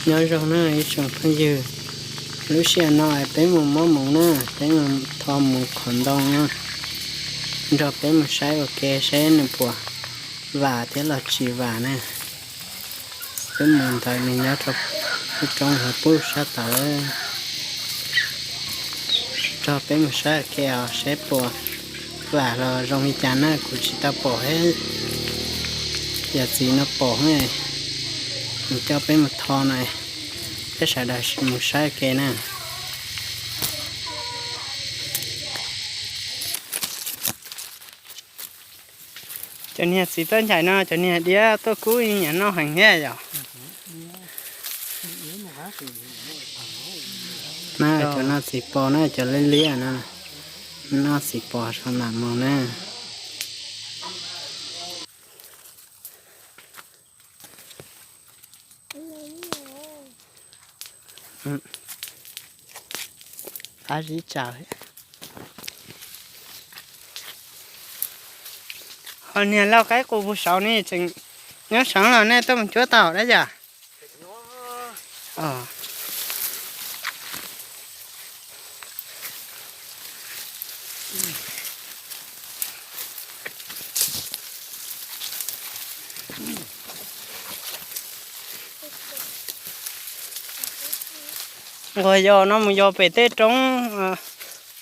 Nyob zoo na ib tsoom phooj ywg, lub sij hawm no peb mus muab mus na, peb mus tho mus qhov ntoo na, nrog peb mus saib ua ke saib nws puas vam thiab los tsis vam na. Lub mus ntawd nws nyob rau lub roob hauv pub sab tod. Nrog peb mus saib ua ke os, saib puas vam los zoo li cas na, kuv tsis tau pom thiab. Yawm txiv no pom, nws coj peb mus tho no, peb sawv daws mus saib ua ke na. Cov niag txiv txawj ncaim no, cov niag diab tuaj kub nyiam noj heev thiab yom. Na cov no txiv pos na, cov liab liab no, noj txiv pos saum nram mus na. Qab zib tsaws. Ho niag lauj qaib qus puag saud ne tseem nyob saud los nej tuaj mus cuab tau dab yam? Nquag yos no mus yos pem tej roob,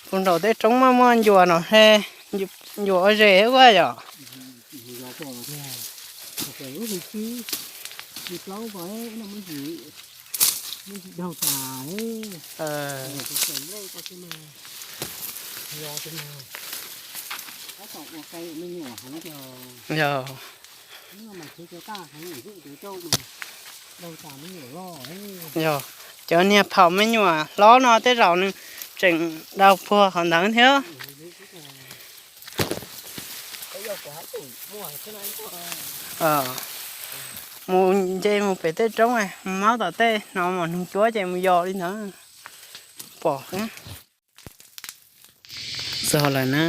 puag nraum tej roob muaj muaj ncuas no he, ncuas ua zes ua yom. Yog, yog, cov niag phaum me nyuam hlob no tej zaum nws tseem dau puag qhov ntawd thiab. Mus nce mus pem tej roob, mus maub tom tej no mas nug cuab ces mus yos li ntawd. Pom. Txog lawm na,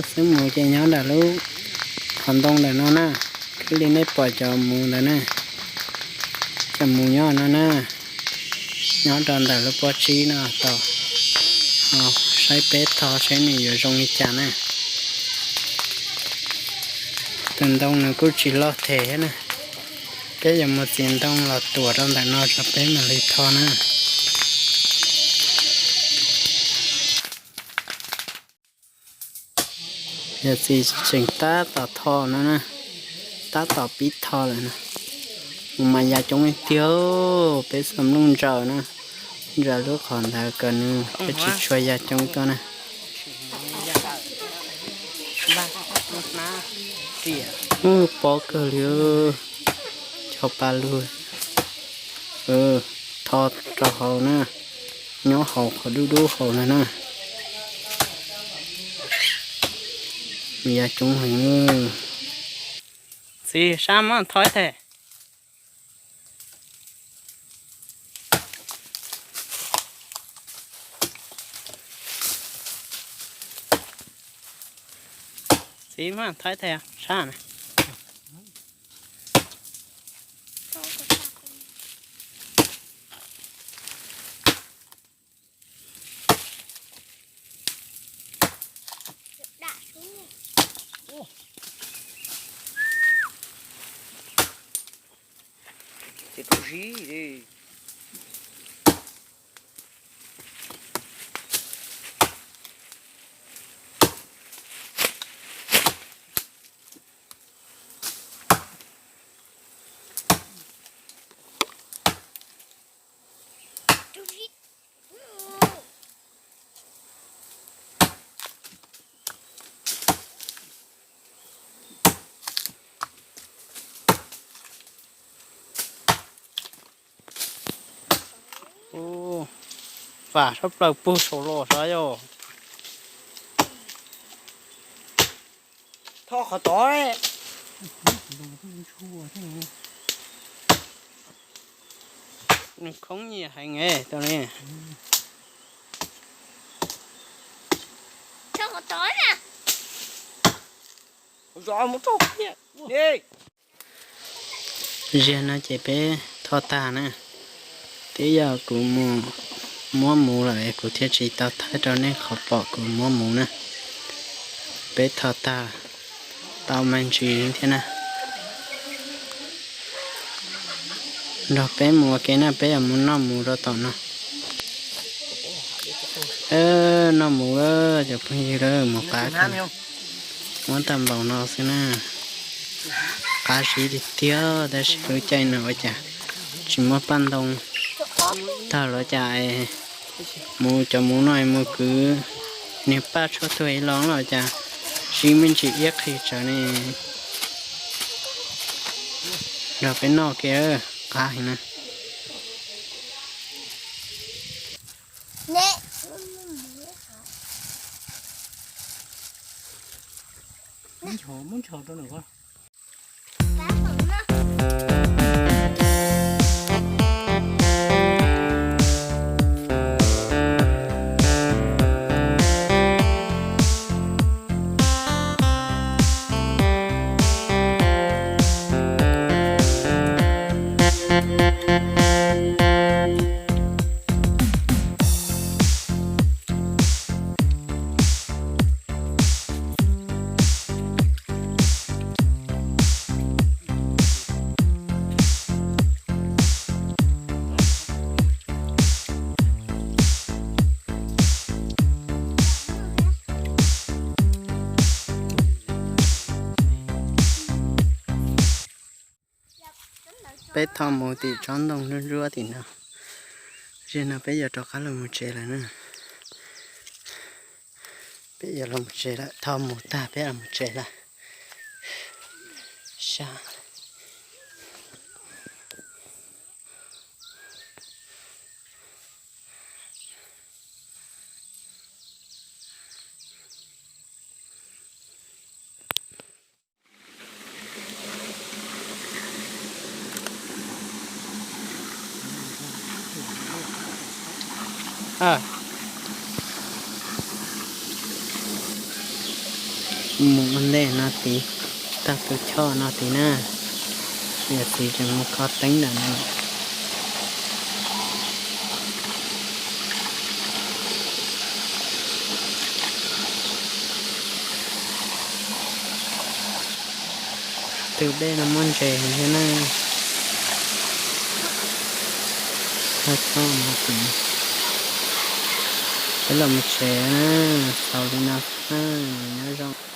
xwb mus ces nyob nram lub qhov ntoo ntawm no na, xws li nej pom cov mus ntawd na. Cov mus nyob no na, nyob rau ntawm lub pob tsib no tau, saib peb tho saib nws yuav zoo li cas na. Tus ntoo nws kuj tsis loj them thiab na, peb yuav mus txiav ntoo los tuam rau ntawm no rau peb mam li tho na. Yawm txiv tseem tab tom tho no na, tab tom pib tho lawm na. Mus mas ya coob tiag, peb xuas nplooj ntsaws na, ntsaws lub qhov ntawd kom nws peb tsis tshua ya coob tuaj na. Ub, pob kawg li, cov pa lug, tho rau hauv na, nyob hauv qhov dub dub hauv ntawd na. Ya coob heev. Txiv, sab mas thov ib teg. Txiv, mas thov ib teg sab na. Ces kuj zib li. Vam sab plaws puag saum los sav yog. Tho qhov tod. Nws khoob nyiam heev tau li. Zos mus rau. Ziag no ces peb tho tag na. Twb yog kuv mus muab mus lawm es kuv thiaj tsis tau thaij rau nej qhov pom kuv muab mus na. Peb tho tag tau me ntsis thiab na. Nrog peb mus ua ke na, peb yuav mus noj mus rau tom no. Noj mus lawm cov phooj ywg, mus qab, muab tag npaum no xwb na. Qab siv tiag tiag tab sis lub caij no ua cas tsis muaj paj ntoo tag los cas es mus cov mus no es mus kwv niag paj tshuaj tuag ib lo los cas siv me ntsis iab qhis tsawv ne. Nrog peb noj ke, qab heev na. Peb tho mus tim tsob ntoo ntsuab ntsuab tim no. Zaum no peb yuav rov qab los mus tsev lawm na. Peb yuav los mus tsev lawm, tho mus tag peb los mus tsev lawm. Sab. Mus ua ntej no tid, tag tus choj no tid na. Yawm txiv tseem mus kho teeb ntawm no. Tus dej no muaj ntses heev thiab na. Thawj choj no tid, peb los mus tsev na, xaus li no xwb na, nyob zoo.